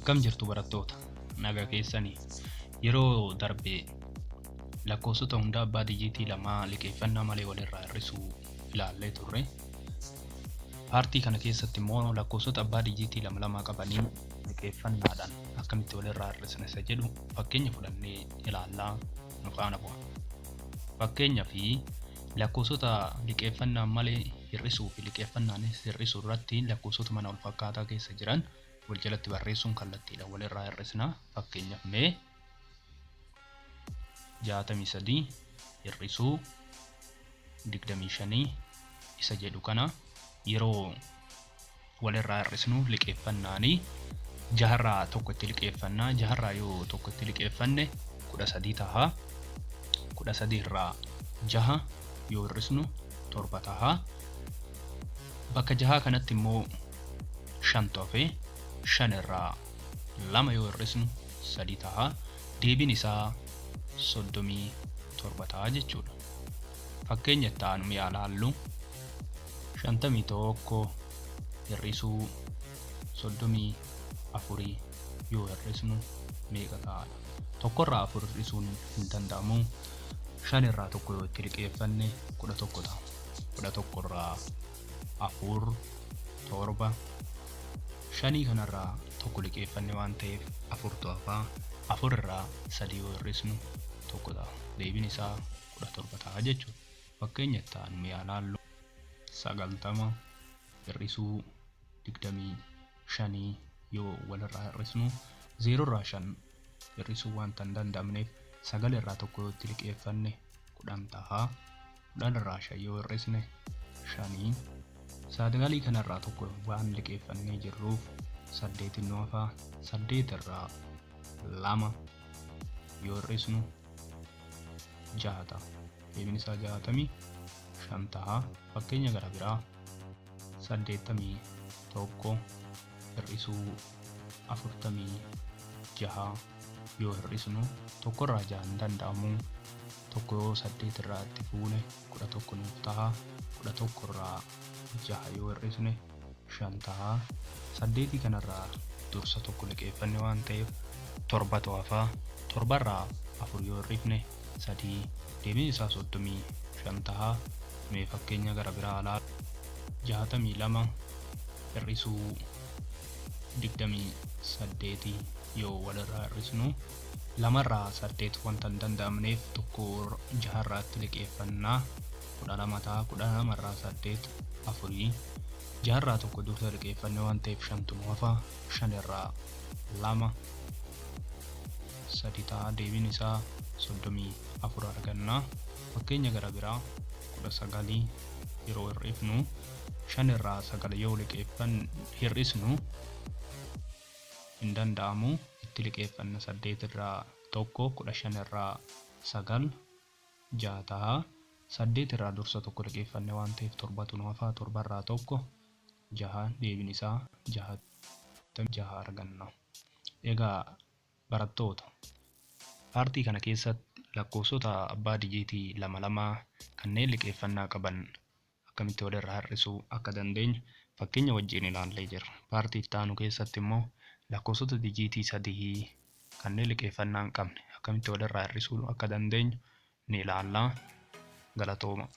Akkam jirtu barattoota? Nagaa keessanii? Yeroo darbe lakkoofsota hundaa abbaa dijiitii lamaa liqeeffannaa malee walirraa hir'isuu ilaallee turre. Paartii kana keessatti immoo lakkoofsota abbaa dijiitii lama lamaa qabanii liqeeffannaadhaan akkamitti walirraa hir'isna isa jedhu fakkeenya fudhannee ilaallaa nu faana bu'a. Fakkeenyaa fi lakkoofsota liqeeffannaan malee hir'isuu fi liqeeffannaanis hir'isuu irratti lakkoofsota mana walfakkaataa keessa jiran wal jalatti barreessuun kallattiidhaan walirraa hir'isna. Fakkeenyaaf mee 63 hir'isuu 25 isa jedhu kana yeroo walirraa hir'isnu liqeeffannaanii jaharraa tokko itti liqeeffannaa. Jaharraa yoo tokko itti liqeeffanne 13 taha. 13 irraa jaha yoo hir'isnu 7 taha. Bakka jahaa kanatti immoo shantu hafe. 5 irraa 2 yoo hir'isnu 3 taha. Deebiin isaa 37 ta'a jechuudha. Fakkeenya itti aanu mee haa laallu. 51 hir'isuu 34 yoo hir'isnu meeqa ta'aadha? Tokkorraa afur hir'isuun hin danda'amu. Shan irraa tokko yoo itti liqeeffanne 11 ta'a. 11 irraa afur torba. Shanii kanarraa tokko liqeeffanne waan ta'eef afurtu hafa. Afur irraa sadii yoo hir'isnu tokko ta'a. Deebiin isaa 17 ta'a jechuudha. Fakkeenya itti aanu mee haa laallu. 90 hir'isuu 25 yoo walirraa hir'isnu 0 irraa 5 hir'isuu wanta hin danda'amneef 9 irraa tokko yoo itti liqeeffanne 10 ta'a. 10 irraa 5 yoo hir'isne 5. Sagalii kanarraa tokko waan liqeeffannee jirruuf 8 nu hafa. 8 irraa 2 yoo hir'isnu 6 ta'a. Deebiin isaa 65 ta'a. Fakkeenya gara biraa 81 hir'isuu 46 yoo hir'isnu tokkorraa 6 hin danda'amu. Tokko yoo 8 irraa itti fuune 11 nuuf ta'a. 11 irraa 6 yoo hir'isne 5 ta'a. Saddeetii kanarraa dursa tokko liqeeffanne waan ta'eef torbatu hafa. Torbarraa afur yoo hir'ifne 3. Deebiin isaa 35 ta'a. Mee fakkeenya gara biraa haa laallu. 62 hir'isuu 28 yoo walirraa hir'isnu lamarraa 8 wanta hin danda'amneef tokko jaharraa itti liqeeffanna. 12 ta'a. 12 irraa 8 afurii. Jaharraa tokko dursa liqeeffanne waan ta'eef shantu nu hafa. 5 irraa 2 3 ta'a. Deebiin isaa 34 arganna. Fakkeenya gara biraa 19 yeroo hir'ifnu 5 irraa 9 yoo liqeeffanne hir'isnu hin danda'amu. Itti liqeeffanna 8 irraa 1 15 irraa 9 6 ta'a. 8 irraa dursa tokko liqeeffanne waan ta'eef torbatu nu hafa. 7 irraa 1 6 deebiin isaa 66 arganna. Egaa barattoota, paartii kana keessatti lakkoofsota abbaa dijiitii lama lamaa kanneen liqeeffannaa qaban akkamitti walirraa hir'isuu akka dandeenyu fakkeenya wajjin ilaallee jirra. Paartii itti aanu keessatti immoo lakkoofsota dijiitii sadihii kanneen liqeeffannaa hin qabne akkamitti walirraa hir'isuu akka dandeenyu ni ilaalla. Galatooma.